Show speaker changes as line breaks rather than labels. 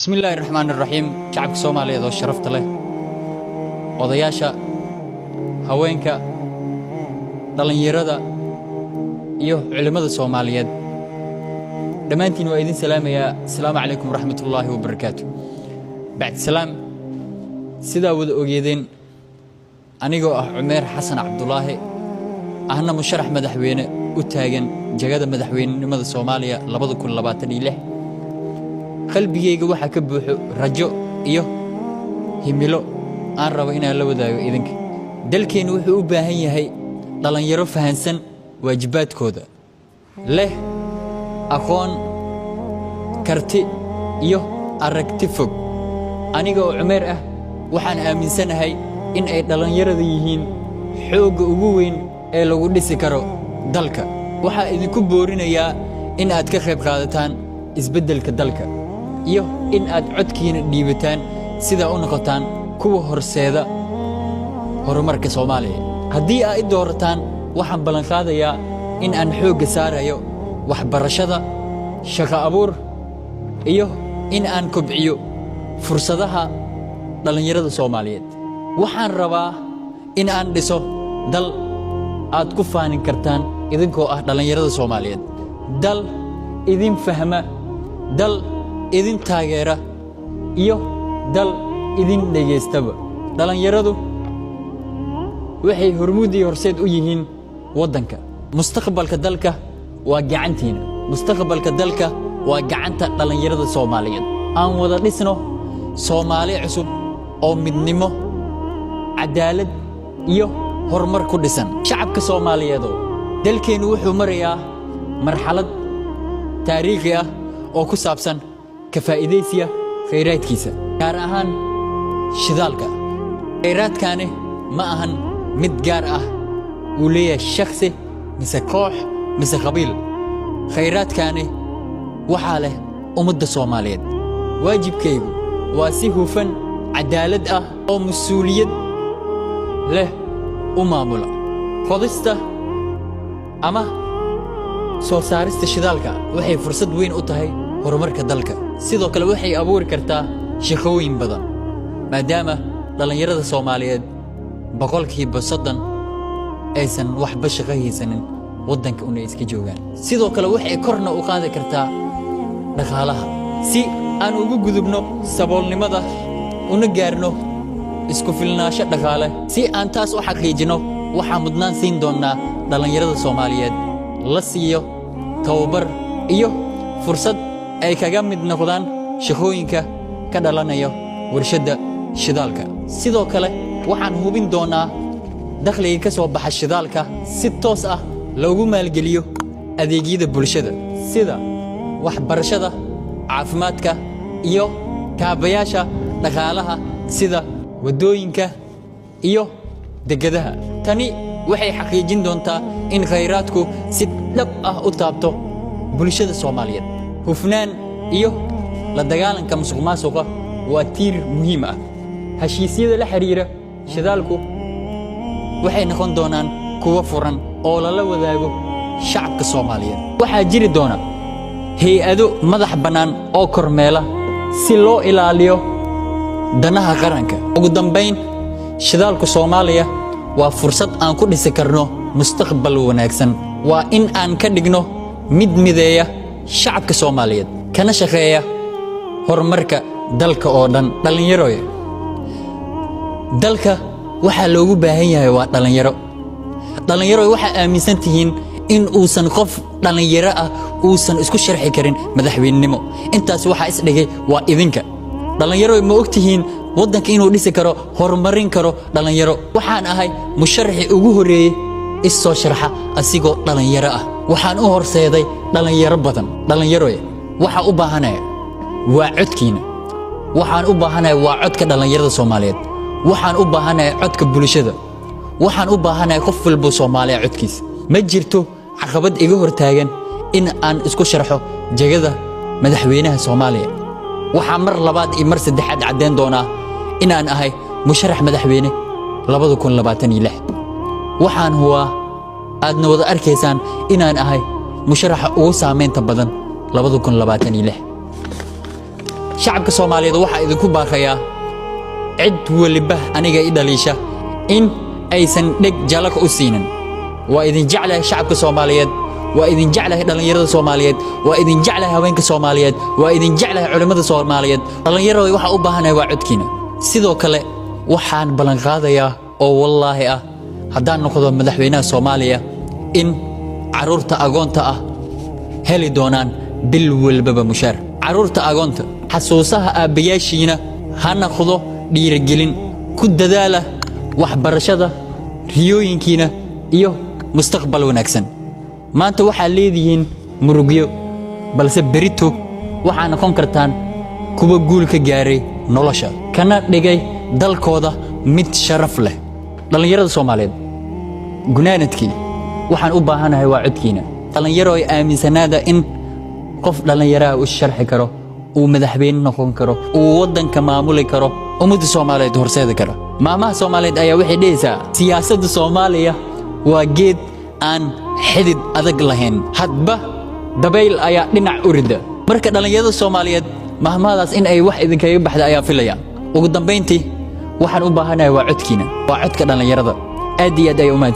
Bismillaahi raxmaani raxiim. Shacabka Soomaaliyeed oo sharafta leh, odayaasha, haweenka, dhallinyarada iyo culimmada Soomaaliyeed, dhammaantiin waa idin salaamayaa. Asalaamu calaykum waraxmatullaahi wabarakaatu. Bacd salaam, sidaa wada ogeedeen, anigoo ah Cumeer Xasan Cabdulaahi, ahna musharax madaxweyne u taagan jagada madaxweynenimada Soomaaliya 2026, qalbigayga waxaa ka buuxo rajo iyo himilo aan rabo inaan la wadaago idinka. Dalkeennu wuxuu u baahan yahay dhallinyaro fahansan waajibaadkooda, leh aqoon, karti iyo aragti fog. Aniga oo Cumeer ah, waxaan aaminsanahay in ay dhallinyarada yihiin xoogga ugu weyn ee lagu dhisi karo dalka. Waxaa idinku boorinayaa in aad ka qayb qaadataan isbeddelka dalka iyo in aad codkiina dhiibataan, sidaa u noqotaan kuwa horseeda horumarka Soomaaliya. Haddii aad i doorataan, waxaan ballanqaadayaa in aan xoogga saarayo waxbarashada, shaqo abuur iyo in aan kobciyo fursadaha dhallinyarada Soomaaliyeed. Waxaan rabaa in aan dhiso dal aad ku faanin kartaan idinkoo ah dhallinyarada Soomaaliyeed, dal idin fahma, dal idin taageera iyo dal idin dhegaystaba. Dhallinyaradu waxay hormuud iyo horseed u yihiin waddanka. Mustaqbalka dalka waa gacantiina. Mustaqbalka dalka waa gacanta dhallinyarada Soomaaliyeed. Aan wada dhisno Soomaali cusub oo midnimo, cadaalad iyo horumar ku dhisan. Shacabka Soomaaliyeedoo, dalkeennu wuxuu marayaa marxalad taariikhi ah oo ku saabsan ka faa'iidaysiga khayraadkiisa, gaar ahaan shidaalka. Khayraadkaani ma ahan mid gaar ah uu leeyahay shakhsi mise koox mise qabiil. Khayraadkaani waxaa leh ummadda Soomaaliyeed. Waajibkaygu waa si hufan, cadaalad ah oo mas-uuliyad leh u maamula. Qodista ama soo saarista shidaalka waxay fursad weyn u tahay horumarka dalka. Sidoo kale waxay abuuri kartaa shaqooyin badan, maadaama dhallinyarada Soomaaliyeed 30% aysan waxba shaqo haysanin, waddanka una iska joogaan. Sidoo kale waxay korna u qaadi kartaa dhaqaalaha, si aan ugu gudubno saboolnimada una gaarno isku filnaansho dhaqaale. Si aan taas u xaqiijino, waxaan mudnaan siin doonnaa dhallinyarada Soomaaliyeed la siiyo tababar iyo fursad ay kaga mid noqdaan shaqooyinka ka dhalanaya warshadda shidaalka. Sidoo kale waxaan hubin doonnaa dakhliga ka soo baxa shidaalka si toos ah loogu maalgeliyo adeegyada bulshada, sida waxbarashada, caafimaadka iyo kaabayaasha dhaqaalaha, sida waddooyinka iyo dekedaha. Tani waxay xaqiijin doontaa in khayraadku si dhab ah u taabto bulshada Soomaaliyeed. Hufnaan iyo la dagaalanka musuqmaasuqa waa tiir muhiim ah. Heshiisyada la xiriira shidaalku waxay noqon doonaan kuwo furan oo lala wadaago shacabka Soomaaliyeed. Waxaa jiri doona hay'ado madax bannaan oo kormeela, si loo ilaaliyo danaha qaranka. Ugu dambayn, shidaalku Soomaaliya waa fursad aan ku dhisi karno mustaqbal wanaagsan. Waa in aan ka dhigno mid mideeya shacabka Soomaaliyeed, kana shaqeeya horumarka dalka oo dhan. Dhallinyaroy, dalka waxaa loogu baahan yahay waa dhallinyaro. Dhallinyaroy, waxaa aaminsan tihiin in uusan qof dhallinyaro ah uusan isku sharxi karin madaxweynenimo. Intaas waxaa isdhigay waa idinka. Dhallinyaroy, ma ogtihiin waddanka inuu dhisi karo, horumarin karo dhallinyaro? Waxaan ahay musharaxii ugu horreeyey is soo sharxa asigoo dhallinyaro ah. Waxaan u horseeday dhallinyaro badan. Dhallinyaroy, waxaa u baahanaya waa codkiina. Waxaan u baahanahay waa codka dhallinyarada Soomaaliyeed. Waxaan u baahanahay codka bulshada. Waxaan u baahanahay qof walbo Soomaaliya codkiisa. Ma jirto caqabad iga hortaagan in aan isku sharxo jagada madaxweynaha Soomaaliya. Waxaa mar labaad iyo mar saddexaad caddayn doonaa inaan ahay musharax madaxweyne 2026. Waxaan hubaa, aadna wada arkaysaan, inaan ahay musharaxa ugu saamaynta badan 2026. Shacabka Soomaaliyeed, waxaa idinku baaqayaa cid weliba aniga i dhaliisha in aysan dheg jalaq u siinin. Waa idin jeclahay, shacabka Soomaaliyeed. Waa idin jeclahay, dhallinyarada Soomaaliyeed. Waa idin jeclahay, haweenka Soomaaliyeed. Waa idin jeclahay, culimmada Soomaaliyeed. Dhallinyarada, waxaa u baahanahay waa codkiina. Sidoo kale waxaan ballanqaadayaa oo wallaahi ah, haddaan noqdo madaxweynaha Soomaaliya, in carruurta agoonta ah heli doonaan bil walbaba mushaar. Carruurta agoonta, xasuusaha aabbayaashiina ha noqdo dhiirigelin. Ku dadaala waxbarashada, riyooyinkiina iyo mustaqbal wanaagsan. Maanta waxaad leedihiin murugyo, balse berito waxaa noqon kartaan kuwa guul ka gaaray nolosha, kana dhigay dalkooda mid sharaf leh. Dhallinyarada Soomaaliyeed, gunaanadkii, waxaan u baahanahay waa codkiina. Dhallinyaro ay aaminsanaada in qof dhallinyaraha u sharxi karo, uu madaxweyne noqon karo, uu waddanka maamuli karo, ummadda Soomaaliyeed horseedi karo. Maamaha Soomaaliyeed ayaa waxay dhehaysaa: "Siyaasadda Soomaaliya waa geed aan xidid adag lahayn, hadba dabayl ayaa dhinac u rida." Marka dhallinyarada Soomaaliyeed, mahmahadaas in ay wax idinkaga baxda ayaa filaya. Ugu dambayntii, waxaan u baahanahay waa codkiina, waa codka dhallinyarada. Aad iyo aad ay u mahadsan.